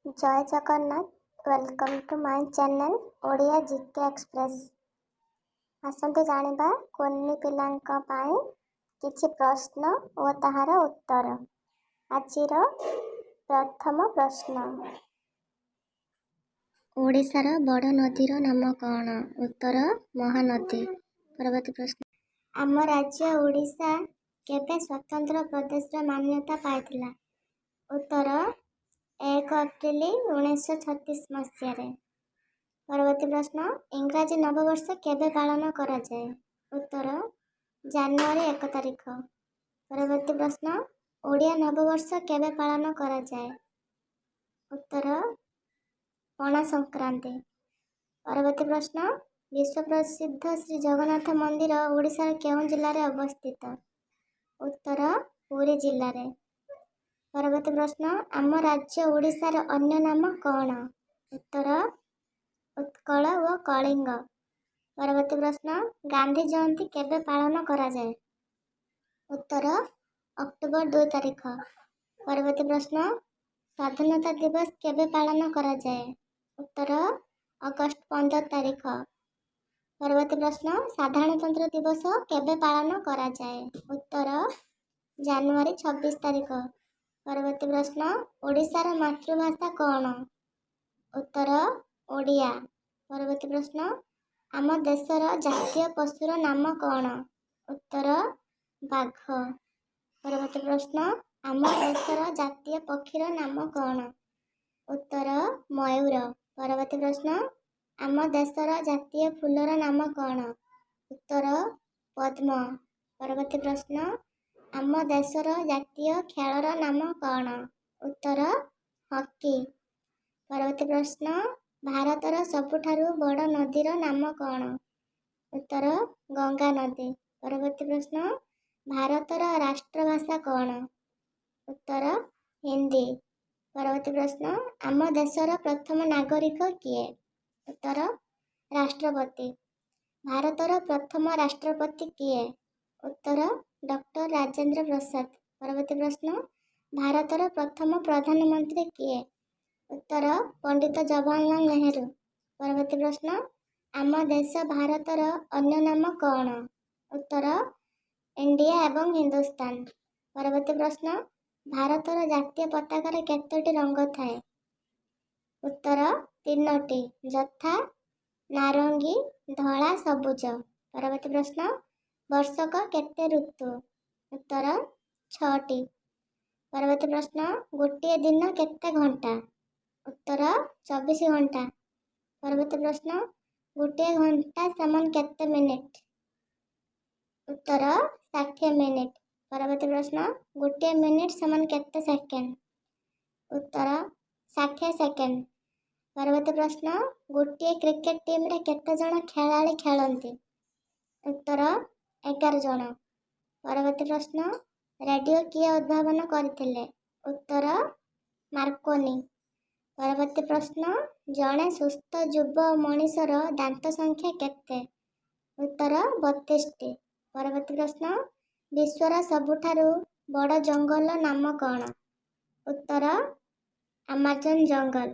Jay Jagannath. Welcome to my channel Odia GK express. ଆସନ୍ତୁ ଜାଣିବା କୁନି ପିଲାଙ୍କ ପାଇଁ କିଛି ପ୍ରଶ୍ନ ଓ ତାହାର ଉତ୍ତର। ଆଜିର ପ୍ରଥମ ପ୍ରଶ୍ନ, ଓଡ଼ିଶାର ବଡ଼ ନଦୀର ନାମ କ'ଣ? ଉତ୍ତର, ମହାନଦୀ। ପରବର୍ତ୍ତୀ ପ୍ରଶ୍ନ, ଆମ ରାଜ୍ୟ ଓଡ଼ିଶା କେବେ ସ୍ୱତନ୍ତ୍ର ପ୍ରଦେଶର ମାନ୍ୟତା ପାଇଥିଲା? ଉତ୍ତର, 1 ଏପ୍ରିଲ 1936 ମସିହାରେ। ପରବର୍ତ୍ତୀ ପ୍ରଶ୍ନ, ଇଂରାଜୀ ନବବର୍ଷ କେବେ ପାଳନ କରାଯାଏ? ଉତ୍ତର, ଜାନୁଆରୀ 1 ତାରିଖ। ପରବର୍ତ୍ତୀ ପ୍ରଶ୍ନ, ଓଡ଼ିଆ ନବବର୍ଷ କେବେ ପାଳନ କରାଯାଏ? ଉତ୍ତର, ପଣା ସଂକ୍ରାନ୍ତି। ପରବର୍ତ୍ତୀ ପ୍ରଶ୍ନ, ବିଶ୍ୱପ୍ରସିଦ୍ଧ ଶ୍ରୀ ଜଗନ୍ନାଥ ମନ୍ଦିର ଓଡ଼ିଶାର କେଉଁ ଜିଲ୍ଲାରେ ଅବସ୍ଥିତ? ଉତ୍ତର, ପୁରୀ ଜିଲ୍ଲାରେ। ପରବର୍ତ୍ତୀ ପ୍ରଶ୍ନ, ଆମ ରାଜ୍ୟ ଓଡ଼ିଶାର ଅନ୍ୟ ନାମ କ'ଣ? ଉତ୍ତର, ଉତ୍କଳ ଓ କଳିଙ୍ଗ। ପରବର୍ତ୍ତୀ ପ୍ରଶ୍ନ, ଗାନ୍ଧୀ ଜୟନ୍ତୀ କେବେ ପାଳନ କରାଯାଏ? ଉତ୍ତର, ଅକ୍ଟୋବର 2 ତାରିଖ। ପରବର୍ତ୍ତୀ ପ୍ରଶ୍ନ, ସ୍ୱାଧୀନତା ଦିବସ କେବେ ପାଳନ କରାଯାଏ? ଉତ୍ତର, ଅଗଷ୍ଟ 15 ତାରିଖ। ପରବର୍ତ୍ତୀ ପ୍ରଶ୍ନ, ସାଧାରଣତନ୍ତ୍ର ଦିବସ କେବେ ପାଳନ କରାଯାଏ? ଉତ୍ତର, ଜାନୁଆରୀ 26 ତାରିଖ। ପରବର୍ତ୍ତୀ ପ୍ରଶ୍ନ, ଓଡ଼ିଶାର ମାତୃଭାଷା କ'ଣ? ଉତ୍ତର, ଓଡ଼ିଆ। ପରବର୍ତ୍ତୀ ପ୍ରଶ୍ନ, ଆମ ଦେଶର ଜାତୀୟ ପଶୁର ନାମ କ'ଣ? ଉତ୍ତର, ବାଘ। ପରବର୍ତ୍ତୀ ପ୍ରଶ୍ନ, ଆମ ଦେଶର ଜାତୀୟ ପକ୍ଷୀର ନାମ କ'ଣ? ଉତ୍ତର, ମୟୂର। ପରବର୍ତ୍ତୀ ପ୍ରଶ୍ନ, ଆମ ଦେଶର ଜାତୀୟ ଫୁଲର ନାମ କ'ଣ? ଉତ୍ତର, ପଦ୍ମ। ପରବର୍ତ୍ତୀ ପ୍ରଶ୍ନ, ଆମ ଦେଶର ଜାତୀୟ ଖେଳର ନାମ କ'ଣ? ଉତ୍ତର, ହକି। ପରବର୍ତ୍ତୀ ପ୍ରଶ୍ନ, ଭାରତର ସବୁଠାରୁ ବଡ଼ ନଦୀର ନାମ କ'ଣ? ଉତ୍ତର, ଗଙ୍ଗା ନଦୀ। ପରବର୍ତ୍ତୀ ପ୍ରଶ୍ନ, ଭାରତର ରାଷ୍ଟ୍ରଭାଷା କ'ଣ? ଉତ୍ତର, ହିନ୍ଦୀ। ପରବର୍ତ୍ତୀ ପ୍ରଶ୍ନ, ଆମ ଦେଶର ପ୍ରଥମ ନାଗରିକ କିଏ? ଉତ୍ତର, ରାଷ୍ଟ୍ରପତି। ଭାରତର ପ୍ରଥମ ରାଷ୍ଟ୍ରପତି କିଏ? ଉତ୍ତର, ଡକ୍ଟର ରାଜେନ୍ଦ୍ର ପ୍ରସାଦ। ପରବର୍ତ୍ତୀ ପ୍ରଶ୍ନ, ଭାରତର ପ୍ରଥମ ପ୍ରଧାନମନ୍ତ୍ରୀ କିଏ? ଉତ୍ତର, ପଣ୍ଡିତ ଜବାହରଲାଲ ନେହେରୁ। ପରବର୍ତ୍ତୀ ପ୍ରଶ୍ନ, ଆମ ଦେଶ ଭାରତର ଅନ୍ୟ ନାମ କ'ଣ? ଉତ୍ତର, ଇଣ୍ଡିଆ ଏବଂ ହିନ୍ଦୁସ୍ତାନ। ପରବର୍ତ୍ତୀ ପ୍ରଶ୍ନ, ଭାରତର ଜାତୀୟ ପତାକାରେ କେତୋଟି ରଙ୍ଗ ଥାଏ? ଉତ୍ତର, ତିନୋଟି, ଯଥା ନାରଙ୍ଗୀ, ଧଳା, ସବୁଜ। ପରବର୍ତ୍ତୀ ପ୍ରଶ୍ନ, ବର୍ଷକ କେତେ ଋତୁ? ଉତ୍ତର, ଛଅଟି। ପରବର୍ତ୍ତୀ ପ୍ରଶ୍ନ, ଗୋଟିଏ ଦିନ କେତେ ଘଣ୍ଟା? ଉତ୍ତର, 24 ଘଣ୍ଟା। ପରବର୍ତ୍ତୀ ପ୍ରଶ୍ନ, ଗୋଟିଏ ଘଣ୍ଟା ସମାନ କେତେ ମିନିଟ୍? ଉତ୍ତର, 60 ମିନିଟ୍। ପରବର୍ତ୍ତୀ ପ୍ରଶ୍ନ, ଗୋଟିଏ ମିନିଟ୍ ସମାନ କେତେ ସେକେଣ୍ଡ? ଉତ୍ତର, 60 ସେକେଣ୍ଡ। ପରବର୍ତ୍ତୀ ପ୍ରଶ୍ନ, ଗୋଟିଏ କ୍ରିକେଟ ଟିମ୍ରେ କେତେ ଜଣ ଖେଳାଳି ଖେଳନ୍ତି? ଉତ୍ତର, 11 ଜଣ। ପରବର୍ତ୍ତୀ ପ୍ରଶ୍ନ, ରେଡ଼ିଓ କିଏ ଉଦ୍ଭାବନ କରିଥିଲେ? ଉତ୍ତର, ମାର୍କୋନି। ପରବର୍ତ୍ତୀ ପ୍ରଶ୍ନ, ଜଣେ ସୁସ୍ଥ ଯୁବ ମଣିଷର ଦାନ୍ତ ସଂଖ୍ୟା କେତେ? ଉତ୍ତର, 32ଟି। ପରବର୍ତ୍ତୀ ପ୍ରଶ୍ନ, ବିଶ୍ୱର ସବୁଠାରୁ ବଡ଼ ଜଙ୍ଗଲର ନାମ କ'ଣ? ଉତ୍ତର, ଆମାଜନ ଜଙ୍ଗଲ।